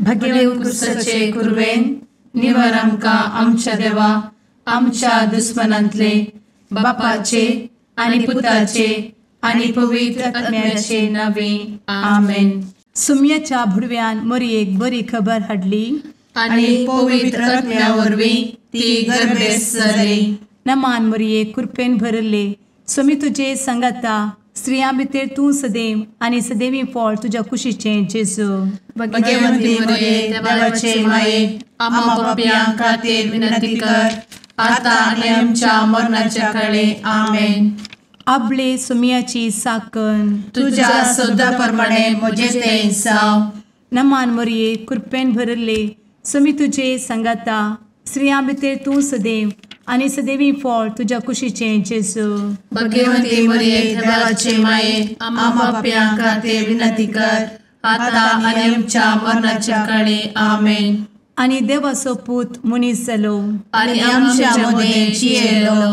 भगेव कुरवेन निवर आमकां आमच्या देवा आमच्या दुस्मनांतले बापाचे आनी पुताचे आनी पवित्र आत्म्याचे नावे आमेन. सुम्याच्या भुडव्यान मोरयेक बरी खबर हाडली आनी पवित्र आत्म्या वरवीं ती गर्भेस्त जाली. नमान मोरये, कृपेन भरले, स्वामी तुजे संगाता, स्त्रियां भितर तूं सदैव आनी सदैवी फळ तुज्या कुशीचें जेजू. भगवंती मोरये, देवाचे माये, आम्हा पापयां खातीर विनंती कर आता आनी आमच्या मरणाच्या काळे. आमेन. आपले सुम्याची साकन तुज्या सदा प्रमाणे म्हजें तें जावं. नमान मोरये, कृपेन भरले, स्वामी तुजे संगाता, स्त्रियां भितर तूं सदैव आनी सदैवी फळ तुज्या कुशीचें जेजू. भगवंती मोरये, देवाचे माये, आम्हा पापयां खातीर विनंती कर आता आनी आमच्या मरणाच्या काळे. आमेन. आनी देवाचो पूत मनीस जालो आनी आमच्या मदें जियेलो.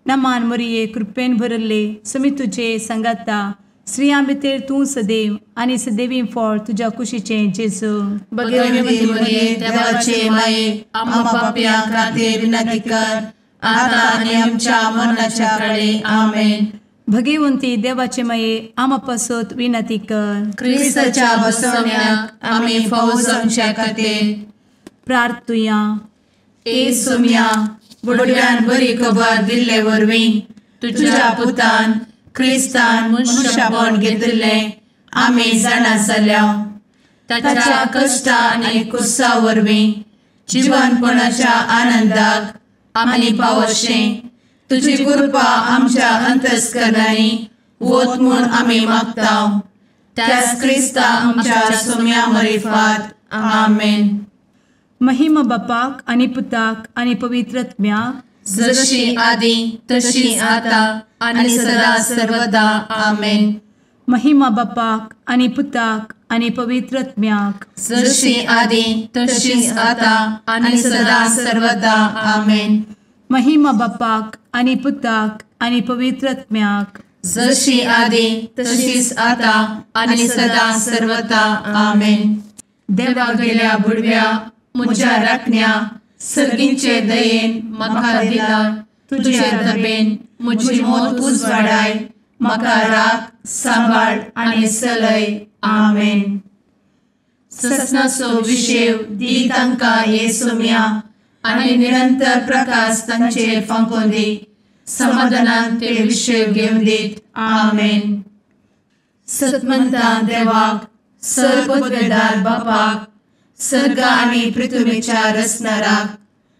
नमान मोरये, कृपेन भरले, स्वामी तुजे संगाता, स्त्रियां भितर तूं सदैव आनी सदैवी फळ तुज्या कुशीचें जेजू. भगवंती मोरये, देवाचे माये, आम्हा पापयां खातीर विनंती कर आता आनी आमच्या मरणाच्या काळे. आमेन. भगवंती देवाचे माये, आम्हा पासत विनंती कर. क्रिस्ताच्या बसवण्याक आमी फावो जावच्या खातीर प्रार्थुया. ए सुम्या, बुडव्यान बरी खबर दिल्ले वरवीं तुज्या पुतान क्रिस्तान मनशापण घेतिल्लें आमी जाणा जाल्या. ताच्या कश्टा आनी कुसा वरवीं जिवनपणाच्या आनंदाक आमी पावशें तुजी कृपा आमच्या अंतस्करणांनी वत म्हूण आमी मागता. त्याच क्रिस्ता आमच्या सुम्या मरिफात. आमेन. महिमा बापाक आनी पुताक आनी पवित्र आत्म्याक, जशी आदी तशी आता आनी सदा सर्वदा. आमेन. महिमा बापाक आनी पुताक आनी पवित्र आत्म्याक, जशी आदी तशी आता आनी सदा सर्वदा. आमेन. महिमा बापाक आनी पुताक आनी पवित्र आत्म्याक, जशी आदी तशीच आता आनी सदा सर्वदा. आमेन. देवा गेल्या बुडव्या म्हज्या राखण्या सर्गींचे दयेन म्हाका दिला तुजे दबेन म्हजी मोत उजवाडाय, म्हाका राख सांबाळ आनी चलय. आमेन. ससनाचो विशेव दी तांकां हे सुम्या आनी निरंतर प्रकाश तांचेर फांकोवन दी, समाधानान ते विशेव घेवन दीत. आमेन. सतमंता देवाक, सर्वपदवेदार बापाक, सर्ग आनी पृथ्वीच्या रचणाराक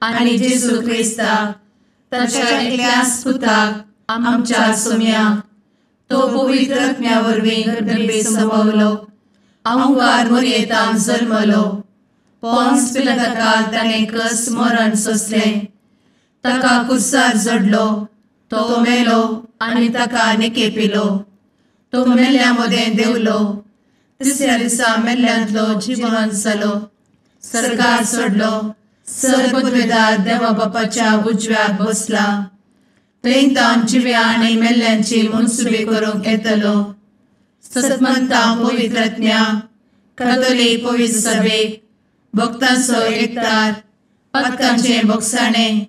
आनी जेजू क्रिस्ताक ताच्या एकल्याच पुताक आमच्या सुम्याक, तो पवित्र आत्म्या वरवीं गर्भे संभवलो, अहंकार मोरयेतान जल्मलो, पोन्स पिलाताकाल ताणें कस मरण सोंसलें, ताका कुर्सार जडलो, तो मेलो आनी ताका निकेपिलो, तो मेल्ल्या मदें देंवलो, तिसऱ्या दिसा मेल्ल्यांतलो जिवन जालो, सर्गार सोडलो, सर्वपदवेदार देवा बापाच्या उजव्याक बसला, थंय तावन जिव्या आनी मेल्ल्यांची मनसुबी करूंक येतलो. सतमंता पवित्र आत्म्या, कातोलीक पवित्र सभेक, भक्तांचो एकतार, पातकांचें भोगसाणें,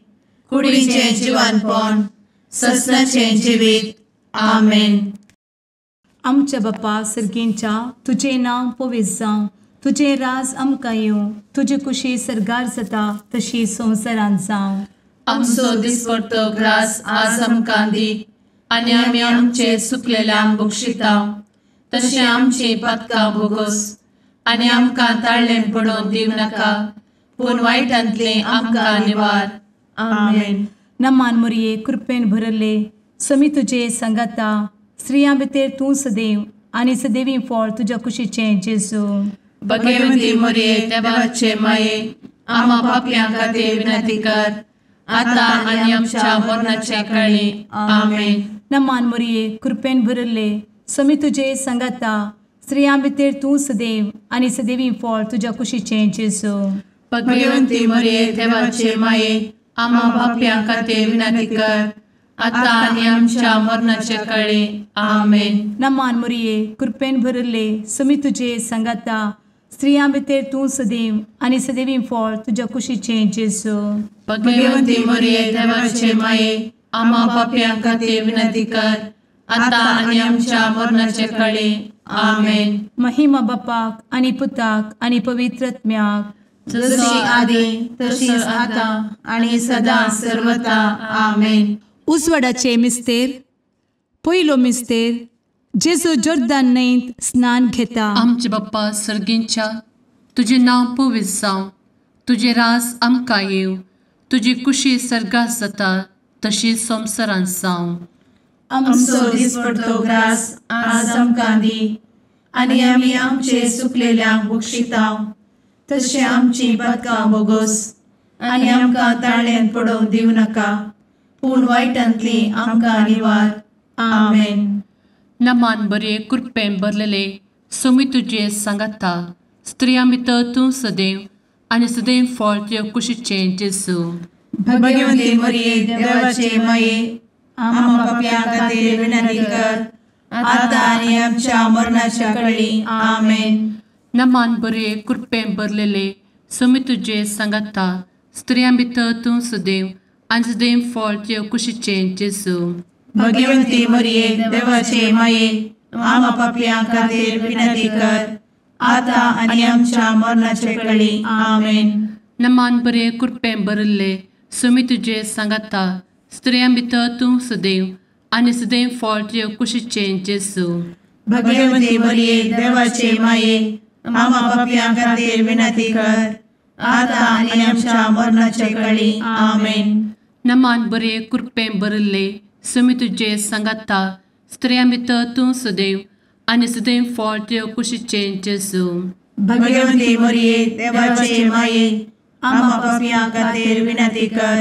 कुडीचें जिवानपण, ससनाचें जिवीत. आमेन. आमच्या बापा सर्गींच्या, तुजें नांव पवित्र जावं, तुजें राज आमकां येवं, तुजी कुशी सर्गार जाता तशी संवसारांत जावं. आमचो दिसपडतो ग्रास आज आमकां दी आनी आमी आमचे सुकलेल्यांक बक्षिता तशें आमची पातकां भोगोस आनी आमकां ताळ्ळें पडोवन दिवं नाका, पूण वायटांतलें आमकां निवार. आमेन. नमान मोरये, कृपेन भरले, स्वामी तुजे संगाता, स्त्रियां भितर तूं सदैव आनी सदैवी फळ तुज्या कुशीचें जेजू. भगवंती मोरये, देवाचे माये, आम्हा पापयां खातीर विनंती कर आता आनी आमच्या मरणाच्या काळी. आमेन. नमान मोरये, कृपेन भरले, स्वामी तुजे संगाता, स्त्रियां भितर तूं सदैव आनी सदैवी फळ तुज्या कुशीचें जेजू. भगवंती मोरये, देवाचे माये, आम्हा पापयां खातीर विनंती कर आता आनी आमच्या मरणाच्या काळी. आमेन. नमान मोरये, कृपेन भरले, स्वामी तुजे संगाता, स्त्रियां भितर तूं सदैव आनी सदैवी फळ तुज्या कुशीचें जेजू. भगवंती मरिये देवाचे माये, आम्हा पापयां खातीर विनंती कर, आतां आनी आमच्या मरणाचे कळे. आमेन. महिमा बापाक आनी पुताक आनी पवित्र आत्म्याक, जशी आदी तशीच आतां आनी सदां सर्वता. आमेन. उजवाडाचे मिस्तेर. पयलो मिस्तेर, जेजू जोर्दान न्हंयत स्नान घेता. आमचे बाप्पा सर्गींच्या, तुजें नांव पवित्र जावं, तुजें राज आमकां येवं, तुजी कुशी सर्गात जाता तशी संवसारांत जावं. आमचो दिसपडतो ग्रास आज आमकां दी, आनी आमी आमचे सुकलेल्यांक बक्षिता तशें आमची पातकां बोगोस, आनी आमकां ताळ्यांत पडोवंक दिवं नाका, पूण वायटांतली आमकां निवार. आमेन. नमान बरे कृपेन भरलेले, सोमी तुजे सांगाता, स्त्रियां भितर तूं सदैव आनी सदैव फळ तुज्या कुशीचें जेजू. भगवंती मरिये देवाचे माये, आम्हा पापयां खातीर विनंती कर, आतां आनी आमच्या मरणाच्या कळी. आमेन. नमान बरे कृपेन भरलेले, सोमी तुजे सांगाता, स्त्रियां भितर तूं सदैव आनी सदैव फळ तुज्या कुशीचें जेजू. भगवंती मरिये देवाचे माये, आम्हा पापयां खातीर विनंती कर, आतां आनी आमच्या मरणाचे कळी. आमेन. नमान बरे कृपेन भरिल्ले, सोमी तुजे सांगाता, स्त्रियां भितर तूं सदैव आनी सदैव फळ तुज्या कुशीचें जेजू. भगवंती मरिये देवाचे माये, आम्हा पापयां खातीर विनंती कर, आतां आनी आमच्या मरणाचे कळी. आमेन. नमान बरे कृपेन भरिल्ले, सोमी तुजे सांगाता, स्त्रियां भितर तूं सदैव आनी सदैव फळ तुज्या कुशीचें जेजू. भगवंती मरिये देवाचे माये, आम्हा पापयां खातीर विनंती कर,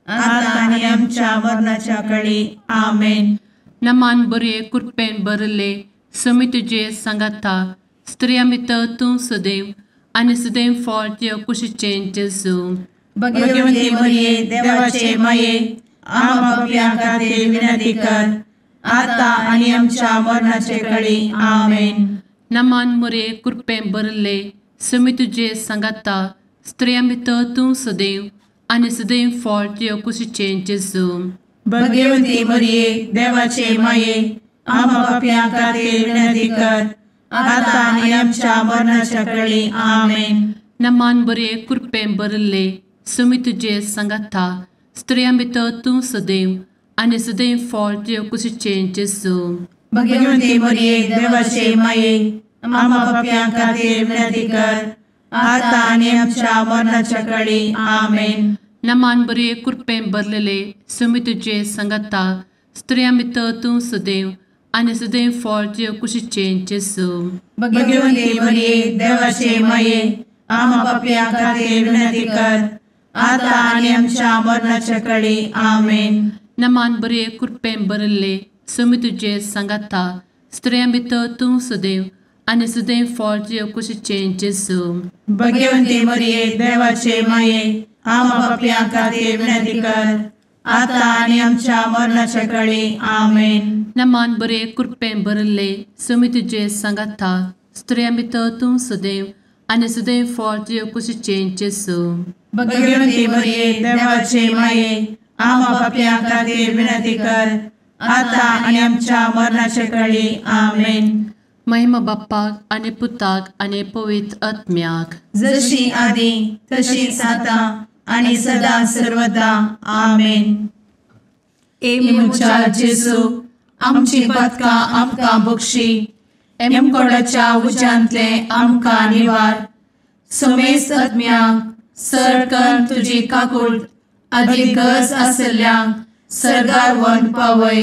आतां आनी आमच्या मरणाच्या कळी. आमेन. नमान बरे कृपेन भरिल्ले, सोमी तुजे सांगाता, स्त्रियां भितर तूं सदैव आनी सदैव फळ तुज्या कुशीचें जेजू. भगवंती मरिये देवाचे माये, आम्हा पापयां खातीर विनंती कर, आतां आनी आमच्या मरणाचे कळी. आमेन. नमान मरिये कृपेन भरिल्ले, सोमी तुजे सांगाता, स्त्रियां भितर तूं सदैव आनी सदैव फळ तुज्या कुशीचें जेजू. भगवंती मरिये देवाचे माये, आम्हा पापयां खातीर विनंती कर, आतां आनी आमच्या मरणाच्या कळी. आमेन. नमान बरे कृपेन भरिल्ले, सोमी तुजे सांगाता, स्त्रियां भितर तूं सदैव आनी सदैव फळ तुज्या कुशीचें जेजू. भगवंती मरिये देवाचे माये, आम्हा पापयां खातीर विनंती कर, आतां आनी आमच्या मरणाच्या कळी. आमेन. नमान बरे कृपेन भरलेले, सोमी तुजे सांगाता, स्त्रियां भितर तूं सदैव आनी सदैव फळ तुज्या कुशीचें जेजू. भगवंती मरिये देवाचे माये, आम्हा पापयां खातीर विनंती कर, आतां आनी आमच्या मरणाच्या कळी. आमेन. नमान बरे कृपेन भरिल्ले, सोमी तुजे सांगाता, स्त्रियां भितर तूं सदैव आनी सदैव फळ तुज्या कुशीचें जेजू. भगवंती मरिये देवाचे माये, आम्हा पापयां खातीर विनंती कर, आतां आनी आमच्या मरणाच्या कळी. आमेन. नमान बरे कृपेन भरिल्ले, सोमी तुजे सांगाता, स्त्रियां भितर तूं सदैव आनी सदैव फळ तुज्या कुशीचें जेजू. भगवंती मरिये देवाचे माये, आम्हा पापयां खातीर विनंती कर, आतां आनी आमच्या मरणाचे कळी. आमेन. महिमा बाप्पाक आनी पुताक आनी पवित्र आत्म्याक, जशी आदी तशीच आतां आनी सदां सर्वदा. आमेन. ए म्हज्या जेजू, आमची पातकां आमकां बक्षी, एमकोडाच्या उज्यांतले आमकां निवार, समेस्त आत्म्यांक सर तुजी काकूट आदी गरज आसल्ल्यांक सर्गार व्हरून पावय.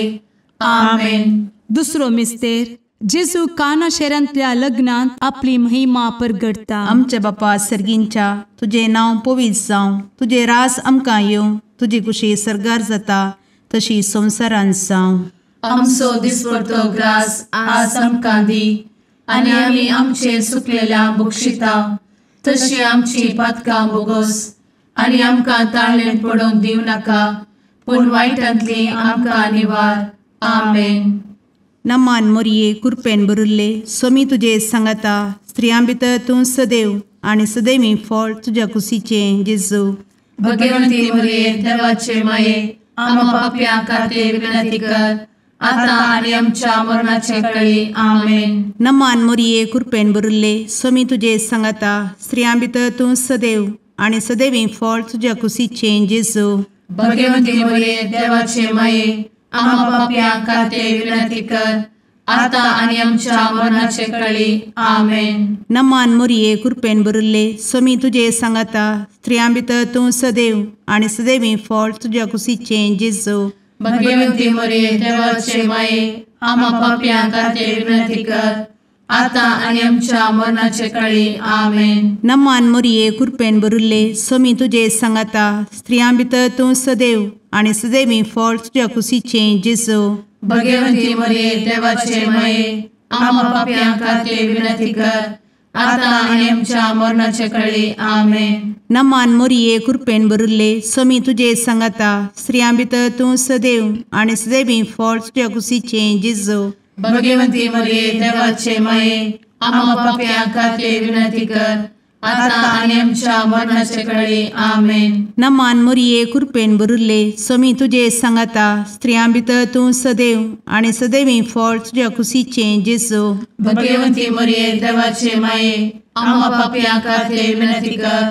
आमेन. दुसरो मिस्तेर, जेजू काना शहरांतल्या लग्नांत आपली महिमा परगटता. आमच्या बापा सर्गींच्या, तुजें नांव पवित्र जावं, तुजें राज आमकां येवं, तुजी कुशी सर्गार जाता तशी संवसारांत जावं. आमचो दिसपडतो ग्रास आज आमकां दी, आनी आमी आमचे सुकलेल्या बक्षिता तशी आमची पातकां बोगोस, आनी आमकां ताळ्ळें पडोवंक दिवं नाका, पूण वायटांतली आमकां निवार. आमेन. नमान मोरये कृपेन भरिल्ले, स्वामी तुजे सांगाता, स्त्रियां भितर तूं सदैव आनी सदैवी फळ तुज्या कुशीचें जेजू। भगवंती मरिये देवाचे माये आम्हा पाप्यां खातीर विनंती कर आता आनी आमच्या मरणाचे वेळी। आमेन। नमान मोरये कृपेन भरिल्ले स्वामी तुजे सांगाता, स्त्रियां भितर तूं सदैव आनी सदैवी फळ तुज्या कुशीचें जेजू। भगवंती मरिये देवाचे माये आम्हा पाप्यां खातीर विनंती कर आता आनी आमच्या मरणाचे वेळी। आमेन। नमान मोरये कृपेन भरिल्ले स्वामी तुजे सांगाता, स्त्रियां भितर तूं सदैव आनी सदैवी फळ तुज्या कुशीचें जेजू। भगवंती मरिये देवाचे माये आम्हा पाप्यां खातीर विनंती कर आता आनी आमच्या मरणाचे वेळी। आमेन। नमान मोरये कृपेन भरिल्ले स्वामी तुजे सांगाता, स्त्रियां भितर तूं सदैव आनी सदैवी फळ तुज्या कुशीचें जेजू। भगवंती मरिये देवाचे माये आम्हा पाप्यां खातीर विनंती कर आता आनी आमच्या मरणाचे वेळी। आमेन। नमान मोरये कृपेन भरिल्ले स्वामी तुजे सांगाता, स्त्रियां भितर तूं सदैव आनी सदैवी फळ तुज्या कुशीचें जेजू। भगवंती मरिये देवाचे माये आम्हा पाप्यां खातीर विनंती कर आता आनी आमच्या मरणाचे वेळी। आमेन। नमान मोरये कृपेन भरिल्ले स्वामी तुजे सांगाता, स्त्रियां भितर तूं सदैव आनी सदैवी फळ तुज्या कुशीचें जेजू। भगवंती मरिये देवाचे माये आम्हा पाप्यां खातीर विनंती कर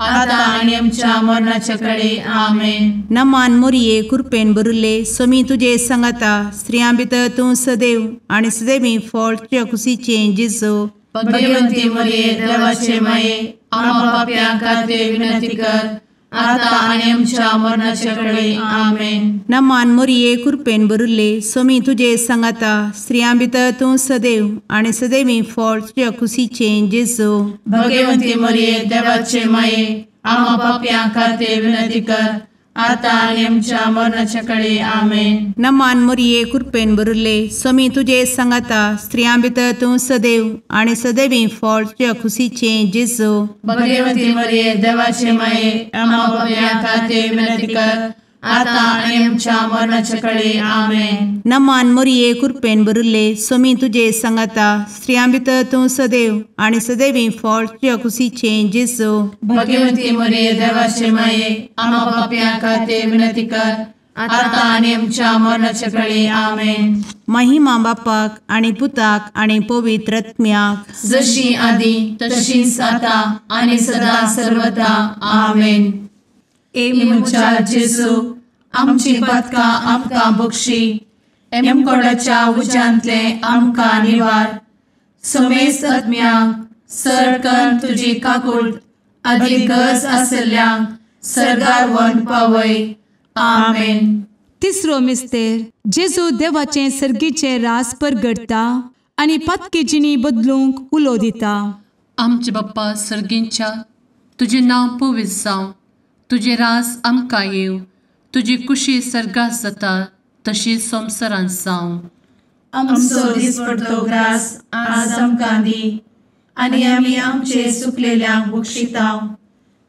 आता आनी आमच्या मरणाचे वेळी। आमेन। नमान मोरये कृपेन भरिल्ले स्वामी तुजे सांगाता, स्त्रियां भितर तूं सदैव आनी सदैवी फळ तुज्या कुशीचें जेजू। भगवंती मरिये देवाचे माये आम्हा पाप्यां खातीर विनंती कर आता आनी आमच्या मरणाचे वेळी। आमेन। नमान मोरये कृपेन भरिल्ले स्वामी तुजे सांगाता, स्त्रियां भितर तूं सदैव आनी सदैवी फळ तुज्या कुशीचें जेजू। भगवंती मरिये देवाचे माये आम्हा पाप्यां खातीर विनंती कर आता आनी आमच्या मरणाचे वेळी। आमेन। नमान मोरये कृपेन भरिल्ले स्वामी तुजे सांगाता, स्त्रियां भितर तूं सदैव आनी सदैवी फळ तुज्या कुशीचें जेजू। भगवंती मरिये देवाचे माये आम्हा पाप्यां खातीर विनंती कर आता आनी आमच्या मरणाचे वेळी। आमेन। नमान मोरये कृपेन भरिल्ले स्वामी तुजे सांगाता, स्त्रियां भितर तूं सदैव आनी सदैवी फळ तुज्या कुशीचें जेजू। भगवंती मरिये देवाचे माये आम्हा पाप्यां खातीर विनंती कर आता आनी आमच्या मरणाचे वेळी। आमेन। महिमा बापाक आनी पुताक आनी पवित्र आत्म्याक, जशी आदी तशीच आता आनी सदा सर्वदा। आमेन। ए म्हज्या जेजू आमची पातकां आमकां बक्षी, एमकोडाच्या उज्यांतले आमकां निवार, समेस्त आत्म्यांक सरकन तुजी काकूट आदी गरज आसल्ल्यांक सर्गार व्हरून पावय। आमेन। तिसरो मिस्तेर जेजू देवाचें सर्गीचें रास परगटता आनी पातकी जिणी बदलूंक उलो दिता। आमचे बाप्पा सर्गींच्या तुजें नांव पवित्र जावं, तुजें रास आमकां येवं, तुजी कुशी सर्गात जाता तशी संवसारांत जावं। आमचो दिसपडतो ग्रास आज आमकां दी आनी आमी आमचे सुकलेल्यांक बक्षिता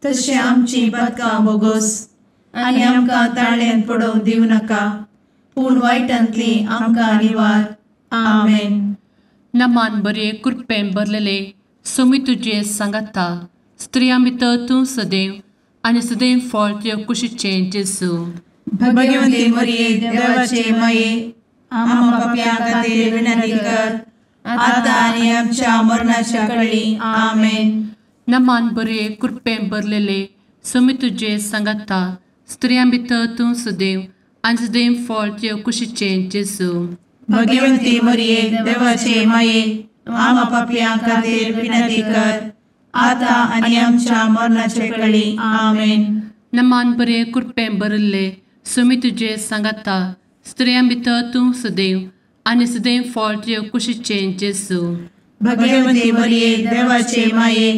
तशें आमची पातकां बोगोस आनी आमकां ताळ्यान पडोवंक दिवं नाका, पूण वायटांतली आमकां निवार। आमेन। नमान बरे कृपेन भरलेले स्वामी तुजे सांगाता, स्त्रियां भितर तूं सदैव आनी सदैव फळ तुज्या कुशीचें जेजू। भगवंती मरिये देवाचे माये आम्हा पाप्यां खातीर विनंती कर आता आनी आमच्या मरणाच्या वेळी। आमेन। नमान बरे कृपेन भरलेले स्वामी तुजे सांगाता, स्त्रियां भितर तूं सदैव आनी सदैव फळ तुज्या कुशीचें जेजू। भगवंती मरिये देवाचे माये आम्हा पाप्यां खातीर विनंती कर आता आनी आमच्या मरणाचे वेळी। आमेन। नमान बरे कृपेन भरिल्ले स्वामी तुजे सांगाता, स्त्रियां भितर तूं सदैव आनी सदैव फळ तुज्या कुशीचें जेजू। भगवंती मरिये देवाचे माये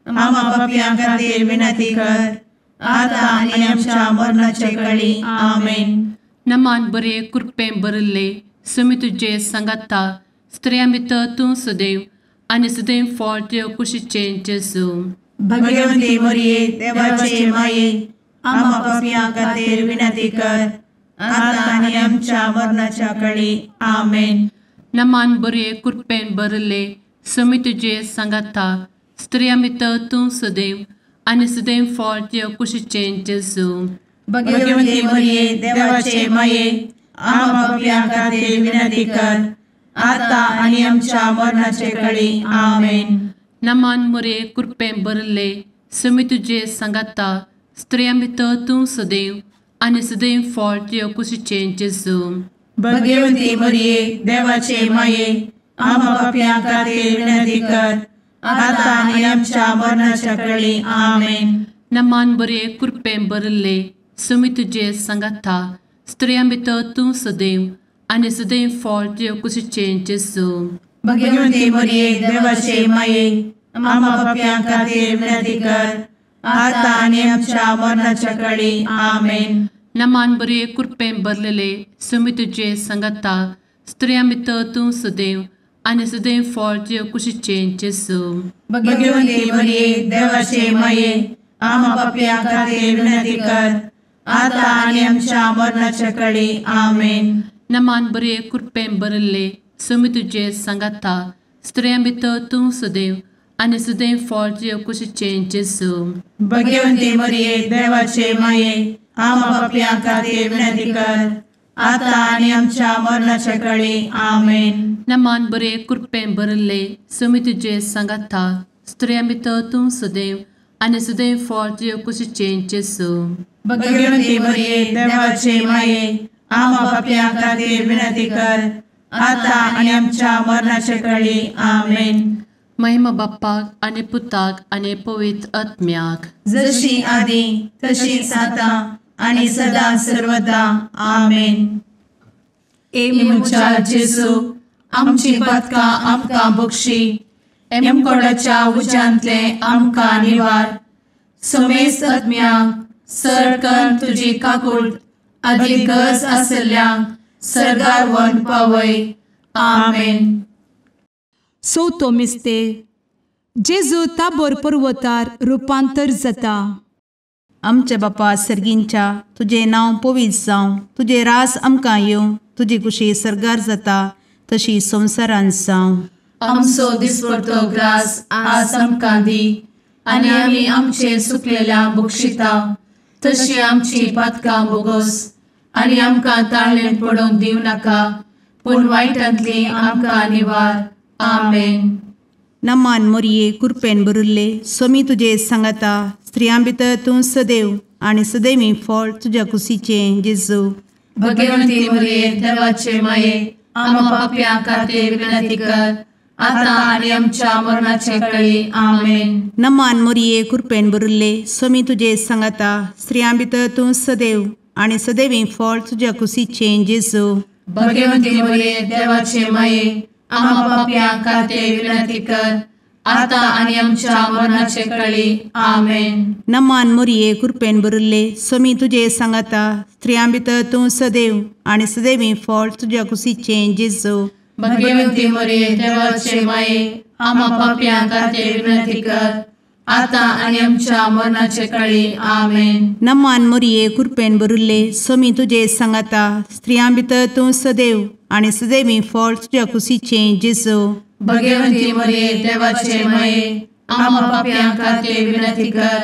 आम्हा पाप्यां खातीर विनंती कर आता आनी आमच्या मरणाचे वेळी। आमेन। नमान बरे कृपेन भरिल्ले स्वामी तुजे सांगाता, स्त्रियां भितर तूं सदैव आनी सदैव फळ तुज्या कुशीचें जेजू। भगवंती मरिये देवाचे माये आम्हा पाप्यां खातीर विनंती कर आता आनी आमच्या मरणाच्या वेळी। आमेन। नमान बरे कृपेन भरिल्ले समी तुजे सांगाता स्त्रियां भितर तूं सदैव आनी सदैव फळ तुज्या कुशीचें जेजू। भगवती मरिये देवाचे माये आम्हा पाप्यां खातीर विनंती कर आता आनी आमच्या मरणाचे कळी। आमेन। नमान मोरये कृपेन भरिल्ले समी तुजे सांगाता स्त्रियां भितर तूं सदैव आनी सदैव फळ तुज्या कुशीचें जेजू। भगवती मरिये देवाचे माये आम्हा पाप्यां खातीर विनंती कर आता आनी आमच्या मरणाच्या कळी। आमेन। नमान बरे कृपेन भरिल्ले समी तुजे सांगाता स्त्रियां भितर तूं सदैव आनी सदैव फळ तुज्या कुशीचें जेजू। भगवती मरिये देवाचे माये आम्हा पाप्यां खातीर विनंती कर आता आनी आमच्या मरणाच्या कळी। आमेन। नमान बरे कृपेन भरिल्ले समी तुजे सांगाता स्त्रियां भितर तूं सदैव आनी सदैव फळ तुज्या कुशीचें जेजू। भगवती मरिये देवाचे माये आम्हा पाप्यां खातीर विनंती कर आता आनी आमच्या मरणाच्या कळी। आमेन। नमान बरे कृपेन भरिल्ले समी तुजे सांगाता स्त्रियां भितर तूं सदैव आनी सदैव फळ तुज्या कुशीचें जेजू। भगवती मरिये देवाचे माये आम्हा पाप्यां खातीर विनंती कर आता आनी आमच्या मरणाच्या कळी। आमेन। नमान बरे कृपेन भरिल्ले समी तुजे सांगाता स्त्रियां भितर तूं सदैव आनी सदैव फळ तुज्या कुशीचें जेजू। भगवती मरिये देवाचे माये आम्हा पाप्यां खातीर विनंती कर आता आनी आमच्या मरणाच्या कळी। आमेन। महिमा बाप्पाक आनी पुताक आनी पवित्र आत्म्याक, जशी आदी तशीच आता आनी सदा सर्वदा। आमेन। ए म्हज्या जेजू आमची पातकां आमकां बक्षी, एमकोडाच्या उज्यांतले आमकां निवार, समेस्त आत्म्यांक सरकन तुजी काकूट आदी गरज आसल्ल्यांक सर्गार व्हरून पावय। आमेन। चवथो मिस्तेर जेजू ताबोर पर्वतार रुपांतर जाता। आमच्या बापा सर्गींच्या तुजें नांव पवित्र जावं, तुजें राज आमकां येवं, तुजी कुशी सर्गार जाता तशी संवसारांत जावं। आमचो दिसपडतो ग्रास आज आमकां दी आनी आमी आमचे सुकलेल्या बक्षिता तशी आमची पातकां बोगोस आनी आमकां ताळेन पडोवंक दिवं नाका पूण वायटांतली आमकां निवार। आमेन। नमान मोरये कृपेन भरिल्ले स्वामी तुजे सांगाता स्त्रियां भितर तूं सदैव आनी सदैवी फळ तुज्या कुशीचें जेजू। भगवंती मोरये देवाचे माये आम्हा पाप्यां खातीर विनंती कर आता आनी आमच्या मरणाचे कळी। आमेन। नमान मोरये कृपेन भरिल्ले स्वामी तुजे सांगाता स्त्रियां भितर तूं सदैव आनी सदैवी फळ तुज्या कुशीचें जेजू। भगवंती मोरये देवाचे माये आम्हा पाप्यां खातीर विनंती कर आता आनी आमच्या मरणाचे कळी। आमेन। नमान मोरये कृपेन भरिल्ले स्वामी तुजे सांगाता स्त्रियां भितर तूं सदैव आनी सदैवी फळ तुज्या कुशीचें जेजू। भगवंती मोरये देवाचे माये आम्हा पाप्यां खातीर विनंती कर आता आनी आमच्या मरणाचे कळी। आमेन। नमान मोरये कृपेन भरिल्ले स्वामी तुजे सांगाता स्त्रियां भितर तूं सदैव आनी सदैवी फळ तुज्या कुशीचें जेजू। भगवंती मोरये देवाचे माये आम्हा पाप्यां खातीर विनंती कर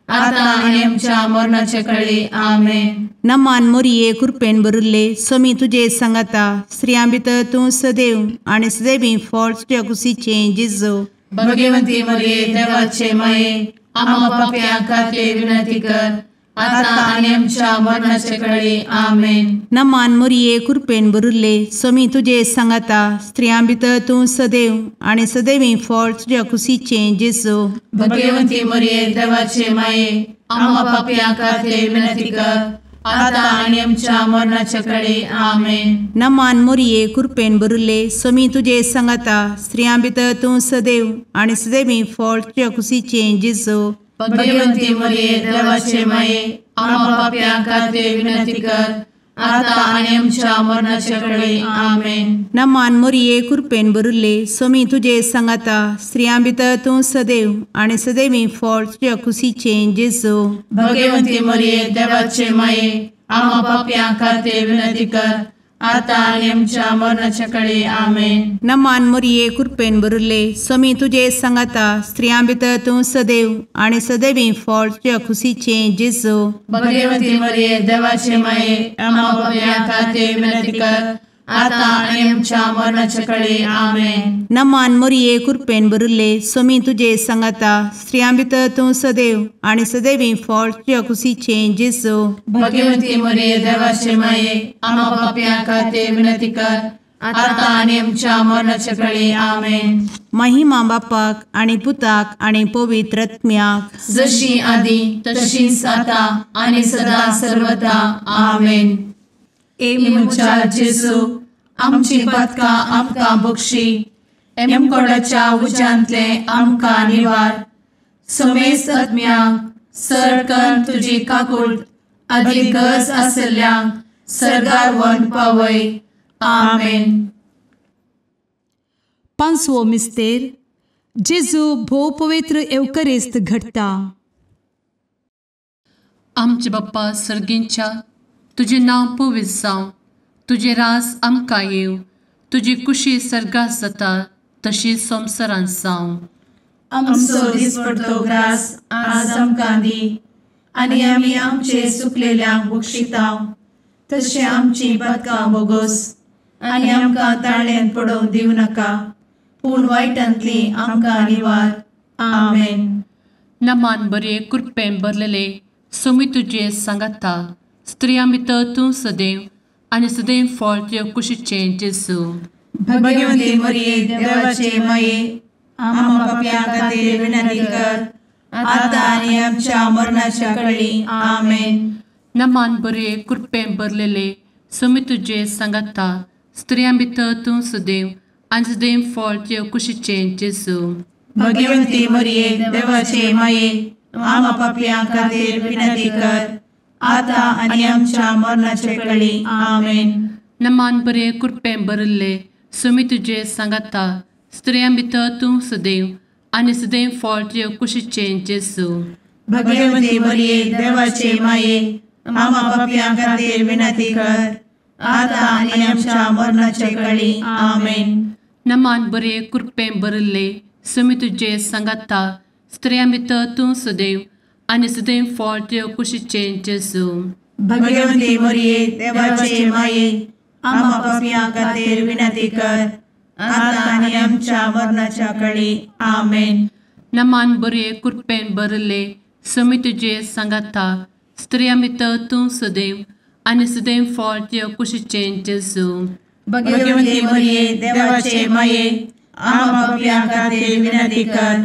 आता आनी आमच्या मरणाचे कळी। आमेन। नमान मोरये कृपेन भरिल्ले स्वामी तुजे सांगाता स्त्रियां भितर तूं सदैव आनी सदैवी फळ तुज्या कुशीचें जेजू। भगवंती मोरये देवाचे माये आम्हा पाप्यां खातीर विनंती कर आता आनी आमच्या मरणाचे कळी। आमेन। नमान मोरये कृपेन भरिल्ले स्वामी तुजे सांगाता स्त्रियां भितर तूं सदैव आनी सदैवी फळ तुज्या कुशीचें जेजू। भगवंती मोरये देवाचे माये आम्हा पाप्यां खातीर विनंती कर आता आनी आमच्या मरणाचे कळी। आमेन। नमान मोरये कृपेन भरिल्ले स्वामी तुजे सांगाता स्त्रियां भितर तूं सदैव आनी सदैवी फळ तुज्या कुशीचें जेजू। भगवंती मोरये देवाचे माये आम्हा पाप्यां खातीर विनंती कर आता आनी आमच्या मरणाचे कळी। आमेन। नमान मोरये कृपेन भरिल्ले स्वामी तुजे सांगाता स्त्रियां भितर तूं सदैव आनी सदैवी फळ तुज्या कुशीचें जेजू। भगवंती मोरये देवाचे माये आम्हा पाप्यां खातीर विनंती कर आतां आनी आमच्या मरणाच्या कळे आमेन. नमान मोरये कृपेन भरिल्ले स्वामी तुजे सांगाता स्त्रियां भितर तूं सदैव आनी सदैवी फळ तुज्या खुशीचें जेजू. भगवती मरिये देवाचे माये आम्हा पाप्यां खातीर विनंती कर आतां आनी आमच्या मरणाच्या कळे आमेन. नमान मोरये कृपेन भरिल्ले स्वामी तुजे सांगाता स्त्रियां भितर तूं सदैव आनी सदैवी फळ तुज्या खुशीचें जेजू. भगवती मरिये देवाचे माये आम्हा पाप्यां खातीर विनंती कर आतां आनी आमच्या मरणाच्या कळे आमेन. महिमा बापाक आनी पुताक आनी पवित्र आत्म्याक जशी आदी तशीच आतां आनी सदा सर्वदा आमेन. ए म्हज्या जेजू आमची पातकां आमकां बक्षी एमकोडाच्या उज्यांतले आमकां निवार समेस्त आत्म्यांक सरकन तुजी काकूट आदी गरज आसल्ल्यांक सरगार वन पावय आमेन. पांचवो मिस्तेर जेजू भोव पवित्र एवकरिस्त घडटा. आमचे बाप्पा सर्गींच्या तुजें नांव पवित्र जावं, तुजें राज आमकां येवं, तुजी कुशी सर्गात जाता तशी संवसारांत जावं. आमचो दिसपडतो ग्रास आज आमकां दी आनी आमी आमचे सुकलेल्यांक बक्षितांव तशें आमची पातकां बोगोस आनी आमकां ताळ्यांत पडोवंक दिवं नाका पूण वायटांतली आमकां निवार आमेन. नमान बरे कृपेन भरलेले स्वामी तुजे सांगाता स्त्रियां भितर तूं सदैव आनी सदैव फळ तुज्या कुशीचें जेजू. भगवती मरिये देवाचे माये आम्हा पाप्यां खातीर विनंती कर आतां आनी आमच्या मरणाच्या कळी आमेन. नमान बरे कृपेन भरलेले स्वामी तुजे सांगाता स्त्रियां भितर तूं सदैव आनी सदैव फळ तुज्या कुशीचें जेजू. भगवती मरिये देवाचे माये आम्हा पाप्यां खातीर विनंती कर आतां आनी आमच्या मरणाचे कळी आमेन. नमान बरे कृपेन भरिल्ले स्वामी तुजे सांगाता स्त्रियां भितर तूं सदैव आनी सदैव फळ तुज्या कुशीचें जेजू. भगवती मरिये देवाचे माये आम्हा पाप्यां खातीर विनंती कर आतां आनी आमच्या मरणाचे कळी आमेन. नमान बरे कृपेन भरिल्ले स्वामी तुजे सांगाता स्त्रियां भितर तूं सदैव आनी सदैव फळ तुज्या कुशीचें जेजू. भगवती मरिये देवाचे माये आम्हा पाप्यां खातीर विनंती कर आतां आनी आमच्या मरणाच्या कळी आमेन. नमान बरे कृपेन भरिल्ले स्वामी तुजे सांगाता स्त्रियां भितर तूं सदैव आनी सदैव फळ तुज्या कुशीचें जेजू. भगवती मरिये देवाचे माये आम्हा पाप्यां खातीर विनंती कर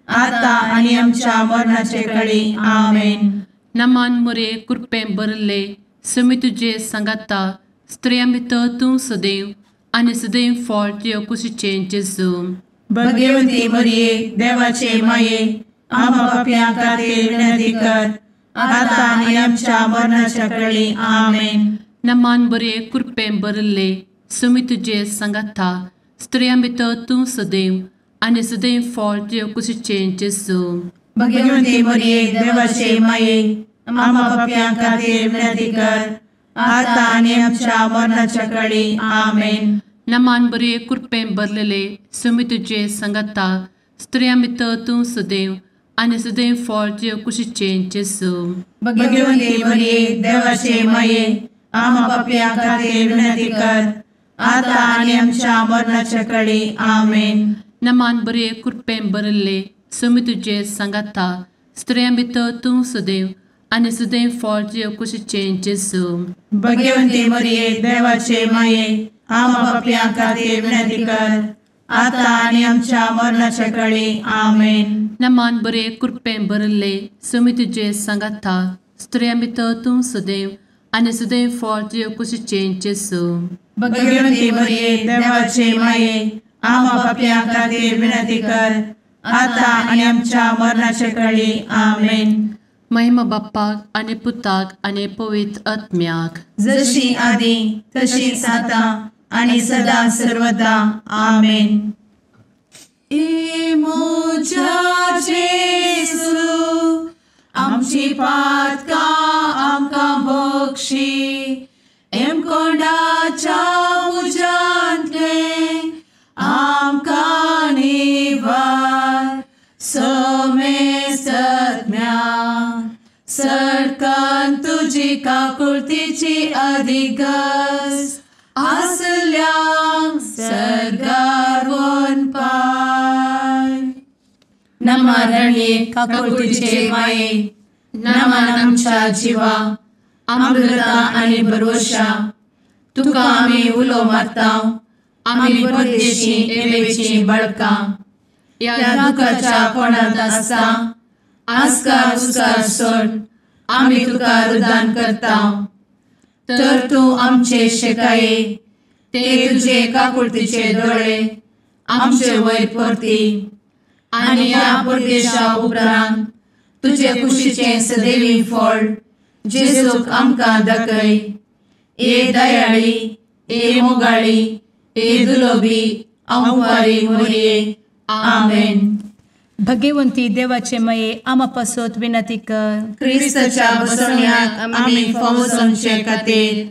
आतां आनी आमच्या मरणाचे कळी आमेन. नमान मरिये कृपेन भरिल्ले स्वामी तुजे सांगाता स्त्रियां भितर तूं सदैव आनी सदैव फळ तुज्या कुशीचें जेजू. भगवती मरिये देवाचे माये आम्हा पाप्यां खातीर विनंती कर आतां आनी आमच्या मरणाच्या कळी आमेन. नमान बरे कृपेन भरिल्ले स्वामी तुजे सांगाता स्त्रियां भितर तूं सदैव आनी सदैव फळ तुज्या कुशीचें जेजू. भगवती मरिये देवाचे माये आम्हा पाप्यां खातीर विनंती कर आतां आनी आमच्या मरणाच्या कळी आमेन. नमान बरे कृपेन भरलेले स्वामी तुजे सांगाता स्त्रियां भितर तूं सदैव आनी सदैव फळ तुज्या कुशीचें जेजू. भगवती मरिये देवाचे माये आम्हा पाप्यां खातीर विनंती कर आतां आनी आमच्या मरणाच्या कळी आमेन. नमान बरे कृपेन भरिल्ले स्वामी तुजे सांगाता स्त्रियां भितर तूं सदैव आनी सदैव फळ तुज्या कुशीचें जेजू. भगवती मरिये देवाचे माये आम्हा पाप्यां खातीर विनंती कर आतां आनी आमच्या मरणाच्या कळी आमेन. नमान बरे कृपेन भरिल्ले स्वामी तुजे सांगाता स्त्रियां भितर तूं सदैव आनी सदैव फळ तुज्या कुशीचें जेजू. भगवती मरिये देवाचे माये आम्हा पाप्यां खातीर विनंती कर आतां आनी आमच्या मरणाच्या कळी आमेन. महिमा बाप्पाक आनी पुताक आनी पवित्र आत्म्याक जशी आदी तशीच आतां आनी सदा सर्वदा आमेन. ए म्हज्या जेजू आमची पातकां आमकां बक्षी एमकोंडाच्या तुजी काकुळतीची अधिगस आसल्यांक सर्गार वनपाय. नमा रणये काकुळतीचे माये, नमन आमच्या जिवा, अमृता आनी भरवशा, तुका आमी उलो मारता, आमी परदेशी एवेची बळकां, ह्या दुखाच्या कोणांत आसता आस्कार उस्कार सोड आमी तुका रुदान करता. तर तूं आमचे शेकाये ते तुजे काकुळतीचे दोळे आमचे वयर परती आनी ह्या परदेशा उपरांत तुजे कुशीचें सदैवी फळ जेजूक आमकां दाखय. ए दयाळी, ए मोगाळी, ए दुलोबी अंवारी मोरये. आमेन. भगवंती देवाचे मये आमा पासत विनंती कर. क्रिस्ताच्या बसवण्याक आमी फावो जावचे खातीर.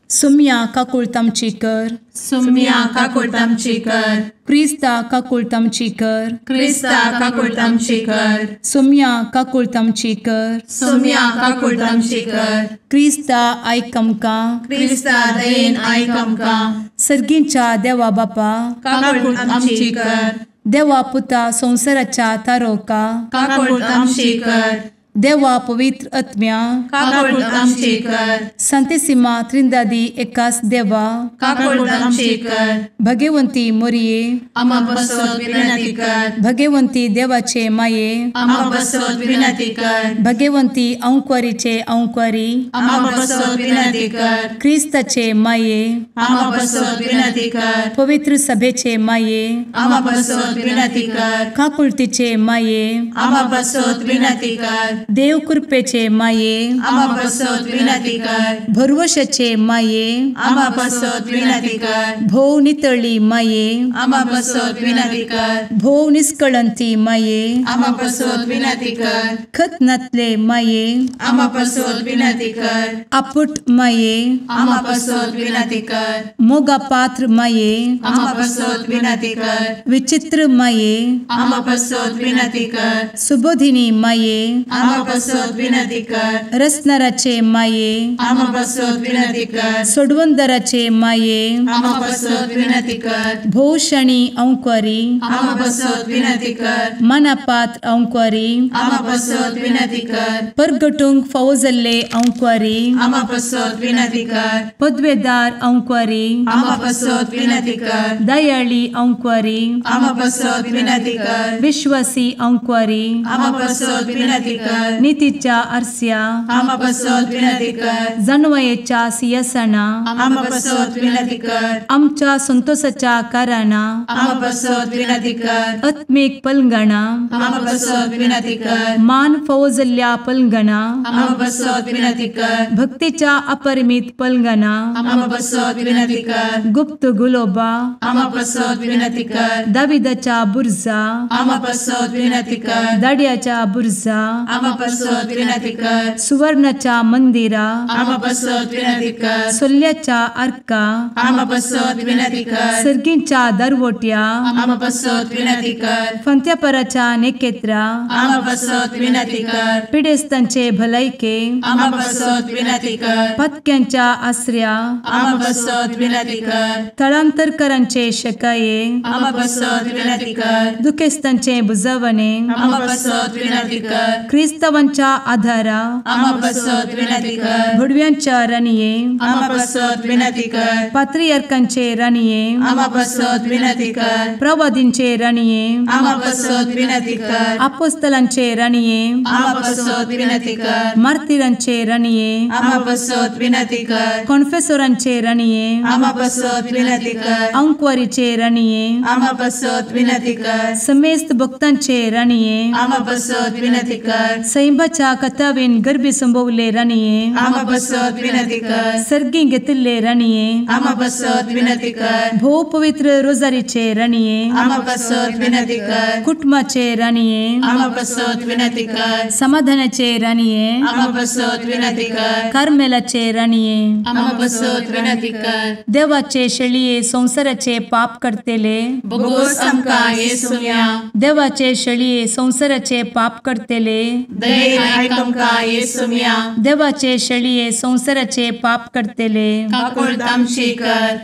सुम्या काकुळट आमची कर. सुम्या काकुळट आमची कर. क्रिस्ता काकुळट आमची कर. क्रिस्ता काकुळट आमची कर. सुम्या काकुळट आमची कर. सुम्या काकुळट आमची कर. क्रिस्ता आयक आमकां. क्रिस्ता दयेन आयक आमकां. सर्गींच्या देवा बापा काकुळट आमची कर. देवा पुता संवसाराच्या तारोका काकुळट आमची कर. देवा पवित्र आत्म्या काकुळट आमची कर. संतेसिमा त्रिंदादी एकास देवा काकुळट आमची कर. भगवंती मोरये आमा पासत विनंती कर. भगवंती देवाचे माये आमा पासत विनंती कर. भगवंती अंकुरीचे अंकुरी आमा पासत विनंती कर. क्रिस्ताचे माये आमा पासत विनंती कर. पवित्र सभेचे माये आमा पासत विनंती कर. काकुळतीचे माये आमा पासत विनंती कर. देव कृपेचे माये आमा पासत विनंती कर. भरवशाचे माये आमा पासत विनंती कर. भोव नितळी माये आमा पासत विनंती कर. भोव निष्कळंती माये आमा पासत विनंती कर. खत नातले माये आमा पासत विनंती कर. आपुट माये आमा पासत विनंती कर. मोगा पात्र माये आमा पासत विनंती कर. विचित्र माये आमा पासत विनंती कर. सुबोधिनी माये आमा पासत विनंती कर. रसनाराचे माये आमा पासत विनंती कर. सोडवंदराचे माये आमा पासत विनंती कर. भोवशणी अंकुरी आमा पासत विनंती कर. मनापात्र अंकुरी आमा पासत विनंती कर. परगटूंक फावो जाल्ले अंकुरी आमा पासत विनंती कर. पदवेदार अंकुरी आमा पासत विनंती कर. दयाळी अंकुरी आमा पासत विनंती कर. विश्वासी अंकुरी आमा पासत विनंती कर. नितीच्या आरस्या आमा पासत विनंती कर. जानवयेच्या सिंहासना आमा पासत विनंती कर. आमच्या संतोषाच्या कारणा आमा पासत विनंती कर. आत्मीक पलंगणा आमा पासत विनंती कर. मान फावो जाल्ल्या पलंगणा आमा पासत विनंती कर. भक्तीच्या अपरिमित पलंगणा आमा पासत विनंती कर. गुप्त गुलोबा आमा पासत विनंती कर. दाविदाच्या बुर्जा आमा पासत विनंती कर. दाड्याच्या बुर्जा आमा पासत विनंती कर. सुवर्णाच्या मंदिरा आमा पासत विनंती कर. सोल्ल्याच्या आर्का आमा पासत विनंती कर. सर्गींच्या दरवट्या आमा पासत विनंती कर. फंत्यापराच्या नेकेत्रा आमा पासत विनंती कर. पिडेस्तांचे भलायके आमा पासत विनंती कर. पत्क्यांच्या आसऱ्या आमा पासत विनंती कर. थळांतरकरांचे शकाये आमा पासत विनंती कर. दुखेस्तांचे बुजवणे आमा पासत विनंती कर. क्रिस्तावांच्या आधारा आमा पासत विनंती कर. भुडव्यांच्या राणये आमा पासत विनंती कर. पात्रियार्कांचे राणये आमा पासत विनंती कर. प्रवादींचे राणये आमा पासत विनंती कर. आपोस्तलांचे राणये आमा पासत विनंती कर. मार्तिरांचे राणये आमा पासत विनंती कर. कॉन्फेसोरांचे राणये आमा पासत विनंती कर. अंकुवारीचे राणये आमा पासत विनंती कर. समेस्त भक्तांचे राणये आमा पासत विनंती कर. सैंबाच्या कथावेन गर्भी संभवले राणये आमा पासत विनंती कर. सर्गी घेतिल्ले राणये आमा पासत विनंती कर. भोव पवित्र रोजारीचे राणये आमा पासत विनंती कर. कुटुंबाचे राणये आमा पासत विनंती कर. समाधानाचे राणये आमा पासत विनंती कर. कार्मेलाचे राणये आमा पासत विनंती कर. देवाचे शेळये संवसाराचे पाप करतेले बोगोस आमकां येसुम्या देवाचे शेळये संवसाराचे पाप करतेले दयेन आयक आमकां येसुम्या। देवाचे शेळये संवसाराचे पाप करतले काकुळट आमची कर।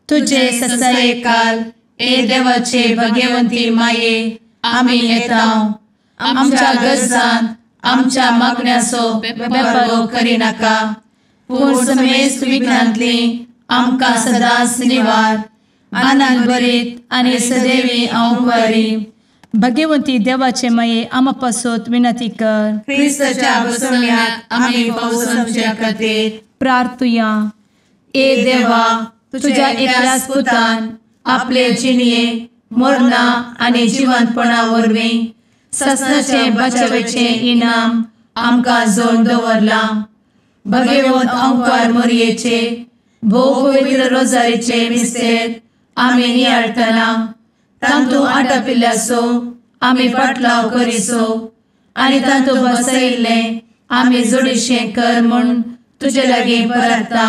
तुजे ससायेकाल ए देवाचे भगवंती माये आमी येता आमच्या गरजान आमच्या मागण्याचो बेपर्वो करिनाका पूण समेस्त विघ्नांतली आमकां सदांच निवार। आनंद भरीत आनी सदैवी अंवकारी भगवंती देवाचे माये आमा पासत विनंती कर। क्रिस्ताच्या बसवण्याक आमी पावसाच्या खातीर प्रार्थुया। ए देवा तुझ्या एकल्याच पुतान आपले जिणये मरणा आनी जिवंतपणा वरवीं ससनाचे बचावेचे इनाम आमकां जोडून दवरलां। भगवंत अंकार मोरयेचे भोव पवित्र रोजारीचे मिस्तेर आमी नियाळटना तांतू आटापिल्ल्याचो आमी पाटलाव करिसो आनी तांतू बसयिल्लें आमी जोडीशें कर म्हूण तुजे लागीं परता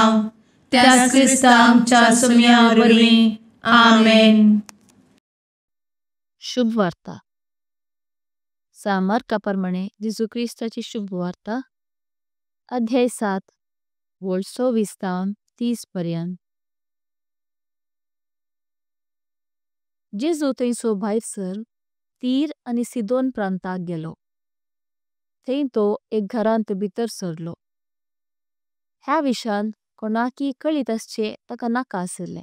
त्याच क्रिस्ता आमच्या सुम्या वरवीं। आमेन। शुभ वार्ता। सा मार्का प्रमाणे जेजू क्रिस्ताची शुभ वार्ता, अध्याय 7 वळ 26 तावन 30 पर्यंत। जेजू थंयसो भायर सर तीर आनी सिदोन प्रांताक गेलो। थंय तो एक घरांत भितर सरलो। ह्या विशान कोणाकी कळीत आसचे ताका नाका आसिल्ले,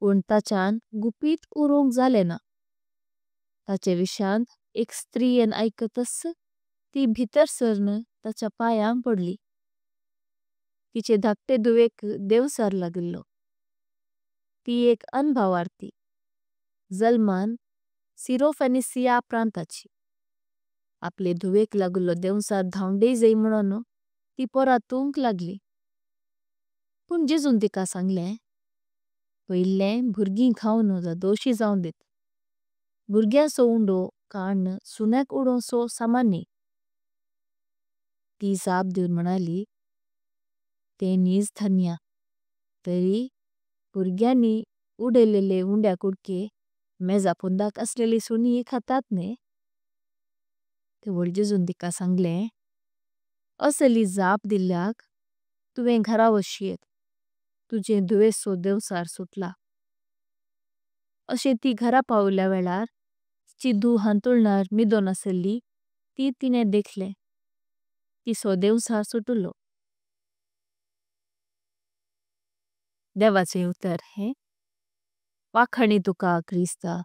पण ताच्यान गुपीत उरोंक जाले ना। ताचे विशान एक स्त्रीयेन आयकतस ती भितर सरन ताच्या पायांक पडली। तिचे धाकटे दुवेक देवसार लागिल्लो। ती एक अनभावार्थी जल्मान सिरोफेनिसिया प्रांताची। आपले धुवेक लागिल्लो देवसार धांवडे जाय म्हणून ती परातूंक लागली। पण जेजून तिका सांगले, पयिल्ले भुरगीं खावन जादोशी जावन दित, भुरग्यांचो उंडो काडन सुण्याक उडोवचो सामान्य। ती जाप दिवन म्हणाली, ते नीज धन्या, तरी भुरग्यांनी उडयलेले उंड्या कुडके मेजा पोंदाक असलेली सुणी खातात न्ही। ते जेजून तिका सांगले, असली जाप दिल्याक तुवें घरा वशियेत, तुजे धुवेचो देवसार सुटला। अशें ती घरा पावल्या वेळार तिची धूव हांतुळणार निदोन आसली ती तिणे देखले, तिचो देवसार सुटलो। देवाचे उतर हे वाखाणी तुका क्रिस्ता।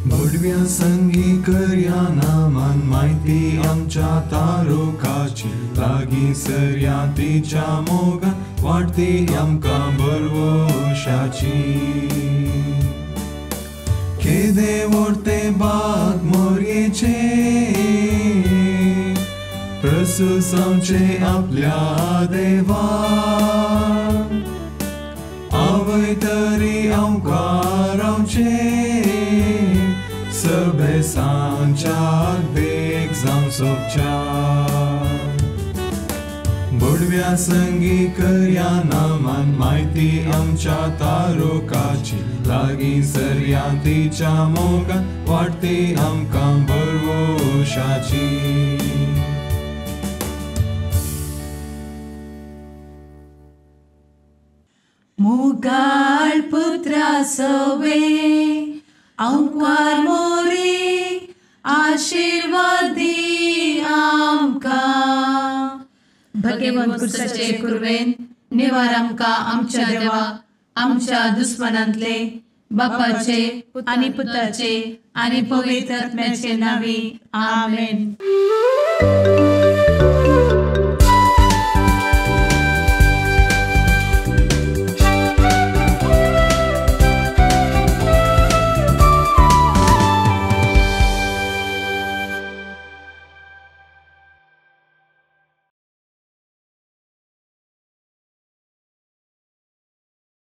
भडव्या संगी करया नामान माहिती आमच्या तारुकाची लागीं सरया तिच्या मोगान वाडती आमकां बरवशाची। केदे व्हडते बाग मोरयेचे प्रसूस आमचे आपल्या देवा आवय तरी आमकां रावचे सबेसांच्या देख जावं सोबच्या। भडव्या संगी करया नामान माहिती आमच्या तारुकाची लागीं सरया तिच्या मोगान वाडती आमकां बरवशाची। मोगाळ पुत्रा सवे अंकार मोरी आशीर्वादी आमकां। भगवंत क्रिस्ताचे कुर्वेन निवार आमकां आमच्या देवा आमच्या दुस्मनांतले बापाचे आनी पुताचे आनी पवित्र आत्म्याचे नांवी। आमेन।